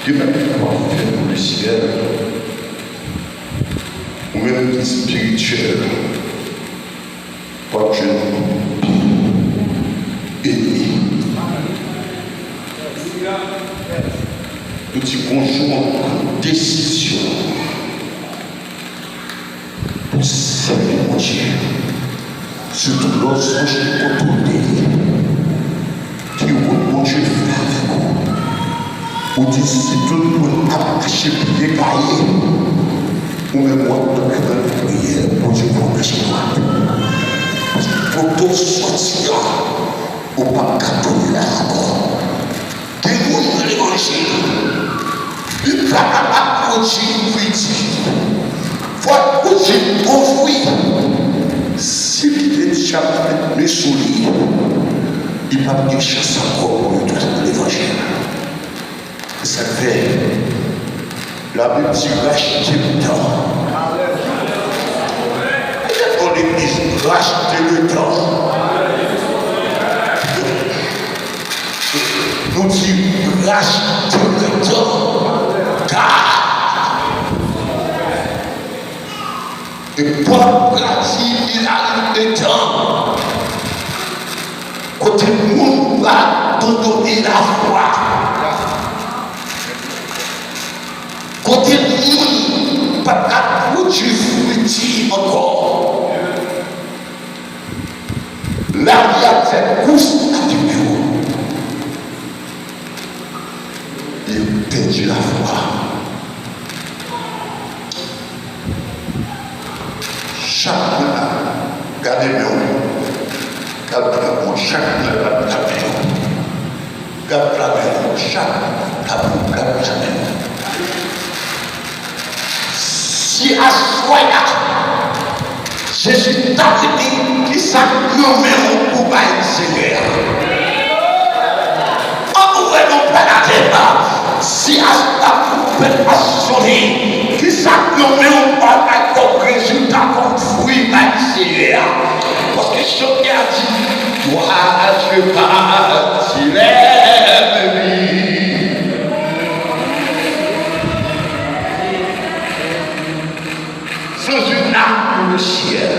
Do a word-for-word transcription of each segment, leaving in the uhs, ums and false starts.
Ke mèt w ap fè pou lesyèl, ou menm ki espirityèl, w ap jwenn anpil ènmi. Nou di gon jou w ap pran desizyon pou sèvi Bondye, sitou lè w sonje otorite li, ki wout Bondye fè avèk ou. Ou di, si tout moun ap mache pye gaye, ou menm w ap nan gran lapriyè, Bondye pou w mache dwat. Paske kote w soti a, ou p ap ka tounen la ankò. Gen moun nan levanjil, li pa kapab pwodui friti. Fò l pwodui bon fwi. Si li te deja met men sou li, li p ap gen chans ankò pou l tounen nan levanjil. Se sa k fè Labib di, rachte letan. Petèt yon legliz, rachte letan. Nou di, rachte letan. Ka. Epòk pratik letan. Kote moun pa abandone lafwa. Kote moun pa ka pwodui friti ankò. Lavi ap fè kous avèk yo. Yo pèdi lafwa. Chak moun la, gade men w. Gad la men w, chak moun la, gad la men w. Gad la men w, chak moun la, gad la men w. Si aswè a, Jezi ta di, kisa k nan men w pou bay Senyè a? An nou wè nou pè atè a. Si a, a pou fè aswè, kisa k nan men w pou bay kòm rezilta, kòm fwi bay Senyè a? Paske chante a di, toi je bâtirai ma vie. Sans une âme pour le ciel.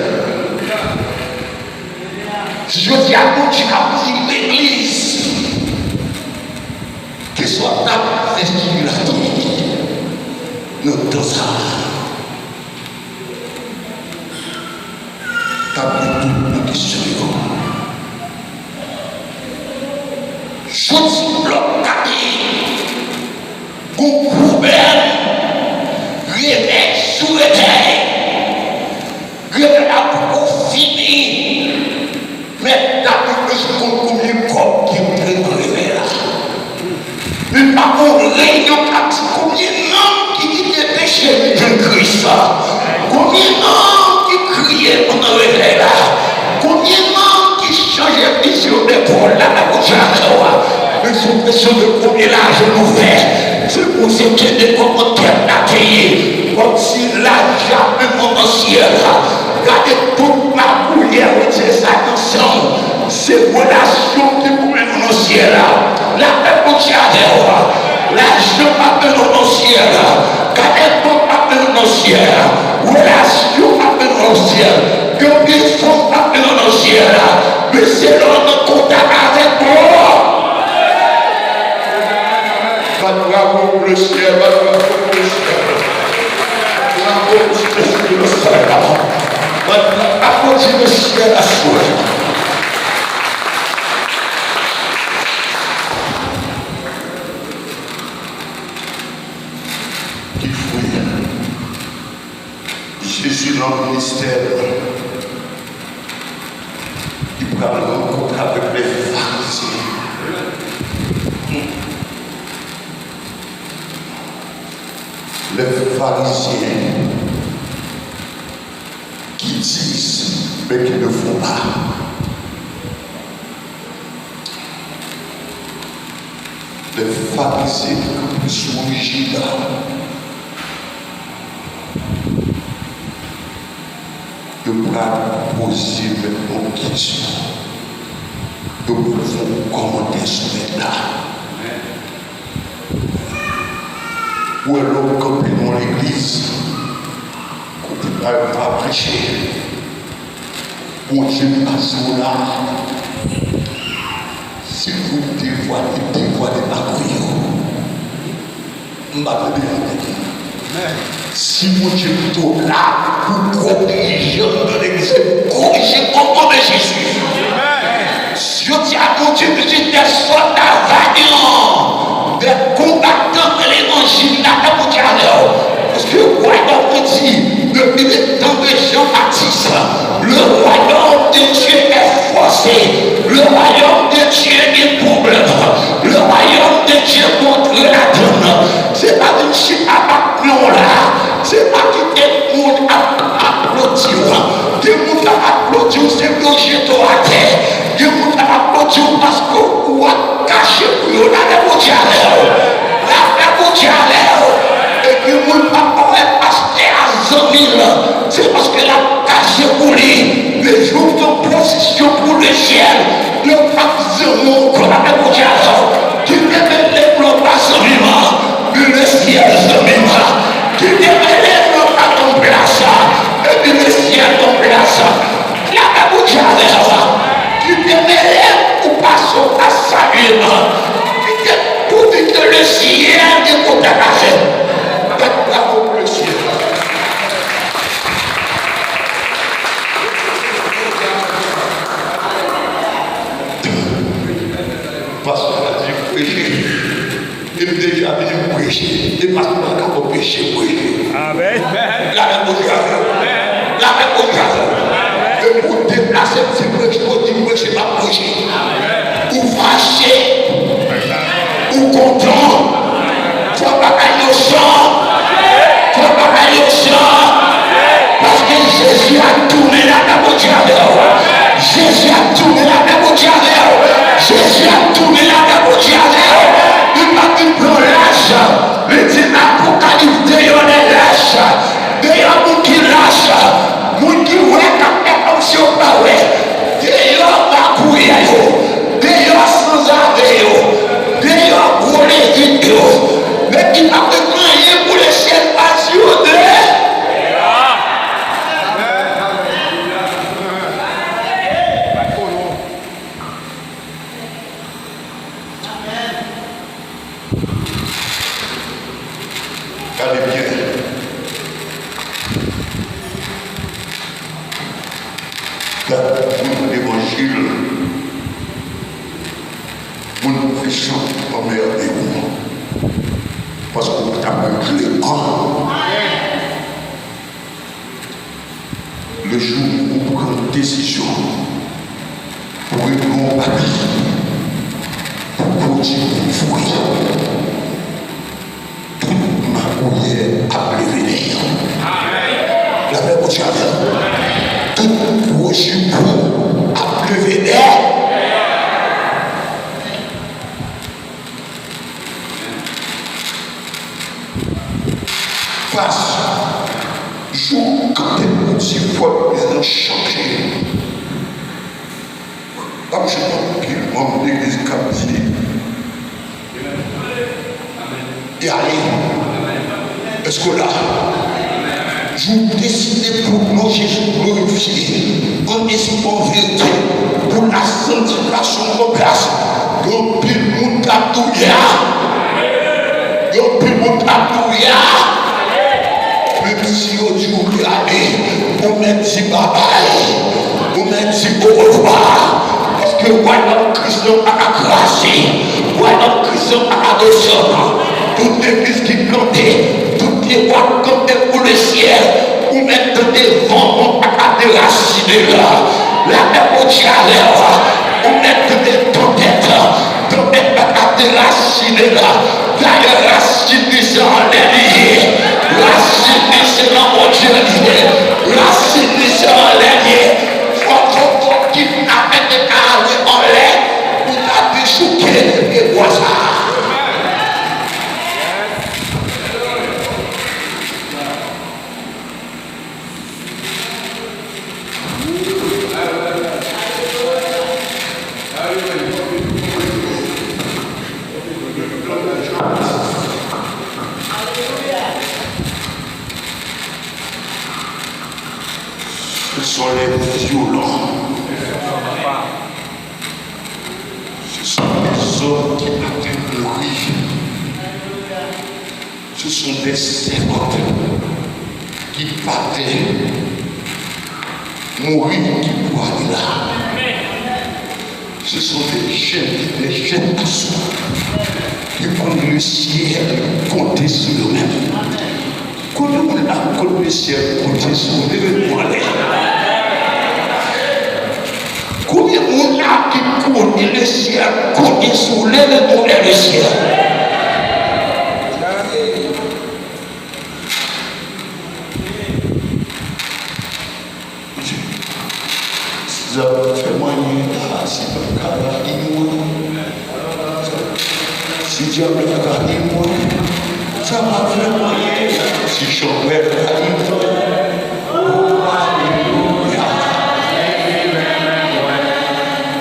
Si jodi a Bondye ap di legliz, keswa t ap fè sou latè nan tan sa a, t ap reponn nan kesyon yo. Jodi lòt gade, gon pwoblèm, revèy sou revèy. Revèy la poko fini. Men David bezwen konn konbyen kòb ki antre nan revèy la. Men pa gon reyinyon k ap di konbyen nanm ki kite peche vin jwenn Kris. Konbyen nanm ki kriye pandan revèy la? Konbyen nanm ki chanje vizyon de Pòl la nan Bondye avè w a? Men sou kesyon de konbyen lajan nou fè, se pou se ke de kòmantè la te ye. Kòmsi lajan ap mennen w nan syèl la. Gade tout magouyè retire sa nan san w. Se relasyon ki pou mennen w nan syèl la. Lapè Bondye avè w. Lajan p ap mennen w nan syèl la. Gade bank p ap mennen w nan syèl la. Relasyon p ap mennen w nan syèl. Gen anpil fanm p ap mennen w nan syèl la. Men se lè w nan kontak avèk Bondye. Bat bravo pou Lesyèl, bat bravo pou Lesyèl. Bravo pou Lesyèl, Lesyèl. Bat bravo pou Lesyèl aswè. Ki fwi Jezi nan ministè l, li pral rankontre avèk lè Farizyen. Lè Farizyen ki disent, men ki ne font pa. Lè Farizyen ki kanpe sou rejim la, yo pral poze mèt la yon kesyon. Yo pral fè yon kòmantè sou mèt la. Ou wè lè w kanpe nan yon legliz, kote pa yo pa preche, Bondye pase w la. Si pou devwale, devwale pa kwi yo. M pa tande sa. Si Bondye pito la pou gwo dirijan nan legliz, korije kòkòbe Jezi. Jodi a, Bondye bezwen de sòlda vanyan, de konbatan nan levanjil la, Bondye avè w. Paske wayòm mwen di, depi letan de Jan Batis, le royaume de Dieu est forcé, le royaume de Dieu gen pwoblèm, le royaume de Dieu kontre ladann. Se pa vin chita ak non la, se pa kite moun ap aplodi w. Gen moun k ap aplodi w, se pou yo jete w atè. Gen moun k ap aplodi w paske w ap kache pou yo. Lapè Bondye avè w. Lapè Bondye avè w. E gen moun k ap wè pastè a zanmi l, se paske l ap kache pou li. Men jou w pran pozisyon pou lesyèl, yo p ap zanmi w ankò. Lapè Bondye avè w. Kite mele m lòt bò zanmi m. Epi lesyèl zanmi m. Kite mele m lòt bò nan plas la. Epi lesyèl nan plas la. Lapè Bondye avè w. Kite mele m pou pase w pa salye m. Kite pou di ke lesyèl gen kontakt avè m. Bat bravo pou lesyèl. Pastè a di preche. E m deja vini preche. E pastè pa ka anpeche preche. Amèn. Lapè Bondye avè w. Lapè Bondye avè w. E pou deplase m, si preche, ou di preche, m ap preche. Ou fache, ou kontan, fò bagay yo chan, fò bagay yo chan, paske Jezi ap tounen, lapè Bondye avè w. Jezi ap tounen, lapè Bondye avè w. Jezi ap tounen, lapè Bondye avè w. Li pa vin pran lach. Li di nan Apokalips, deyò lè lach, deyò moun ki lach, moun ki wè k ap fè kòmsi yo pa wè, deyò magouyè yo, deyò sanzave yo, deyò gwo levit yo, nèg ki pa fè anyen pou lesyèl pa di yo de. Gade byen. Gade moun levanjil, moun pwisan anmède w. Paske w t ap regle an. Le jou ou pran desizyon pou regle yon bagay, pou pwodui bon fwi, tout magouyè ap leve dèyè w. Lapè Bondye avè w. Tout gwo jipon ap leve dèyè w. Pas, jou ou kanpe pou di fò legliz lan chanje. M ap jwenn anpil manm legliz k ap di, e ale. Èske w la? Jou w deside pou non Jezi glorifye, an espri, an verite, pou lasantifikasyon pran plas, gen anpil moun k ap touye a. Gen anpil moun k ap touye a. Menm si yo di w ale, ou mèt di babay. Ou mèt di orevwa. Paske wayòm Kris lan pa ka kraze. Wayòm Kris lan pa ka desann. Tout legliz ki plante, tout pye bwa k kanpe pou lesyèl, ou mèt tande van an pa ka derasine l. Lapè Bondye avè w. Ou mèt tande tanpèt, tanpèt pa ka derasine l. Dayè, rasin li se anlè li ye. Rasin li se nan Bondye li ye. Rasin li se anlè li ye. Fò, fò, fò kidnapè te ka ale anlè pou ta dechouke pye bwa sa a. sont les violents. Ce sont des hommes qui partaient mourir. Ce sont des servantes qui partaient mourir qui pour aller là. Ce sont des jeunes, des jeunes garçons qui comptent le ciel, compter sur eux-mêmes. Konbyen moun la konn Lesyèl konte sou ou, leve men w anlè? Konbyen moun la ki konnen Lesyèl konte sou ou, leve men w anlè Lesyèl? Si Dya pa fè manyen la, si pa ka rayi mwen, si Dya pa rayi mwen, sa pa fè manyen la, si Chanpwèl rayi mwen. O, alelouya.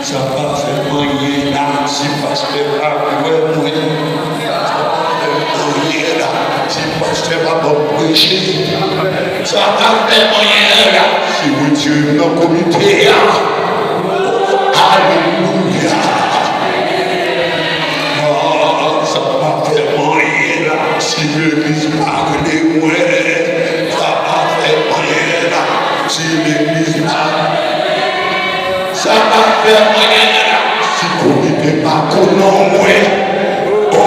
Sa pa fè manyen la, si pastè pa kwè mwen. Sa pa fè manyen la, si pastè pa ban m preche. Sa pa fè manyen la, si retire m nan komite a. Alelouya. Ah, sa pa fè manyen la, si legliz pa rele mwen. Sa pa fè manyen la, si legliz pa. Sa pa fè manyen la, si komite pa konn non mwen. O,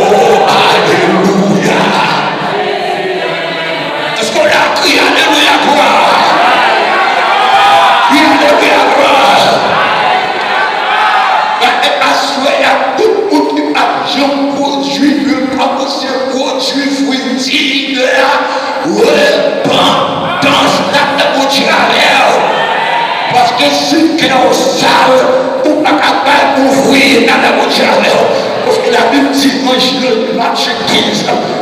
alelouya. Èske w la kriye alelouya glwa? Kriye alelouya glwa. Gade aswè a, tout moun ki p ap janm pwodui, ke l kòmanse pwodui fwi diy de la repantans, la fè Bondye avè w. Paske si kè w sal, ou pa ka bay bon fwi, la fè Bondye avè w. Paske Labib di, an Jan, Jan kenz,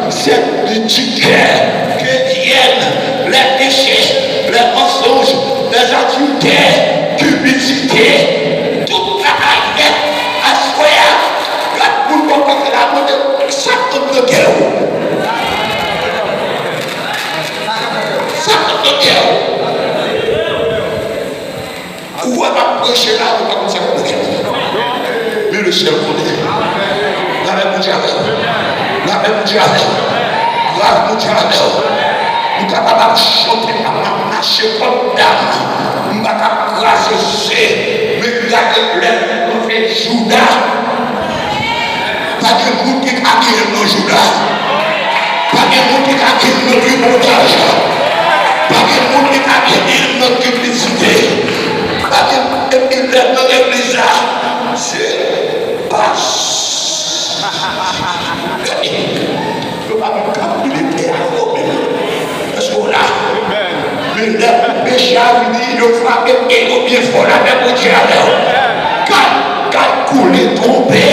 c'est du cœur que viennent les péchés, les mensonges, les adultères, cupidité, tout bagay nèt. Aswè a, gad moun bò kote l la, mande, sa k anndan kè w? Sa k anndan kè w? Ou wè m ap preche la, ou pa konn sa k anndan kè m. Men Lesyèl konnen. Lapè Bondye avè w. Lapè Bondye avè w. Gras Bondye avè w. M kapab ap chante, m ap mache kòm dam. M pa ka kraze se. Men gade lè nou fè Jouda. Pa gen moun ki ka genyen m nan Jouda. Pa gen moun ki ka genyen m nan tripotay. Pa gen moun ki ka genyen m nan triplisite. Pa gen, epi lè m nan legliz la, se pas. Yo pa menm ka boule tè a yo menm. Èske w la? Men lè peche a vini, yo frape e yo byen fò, lapè Bondye avè w. Gad, gad koule tonbe.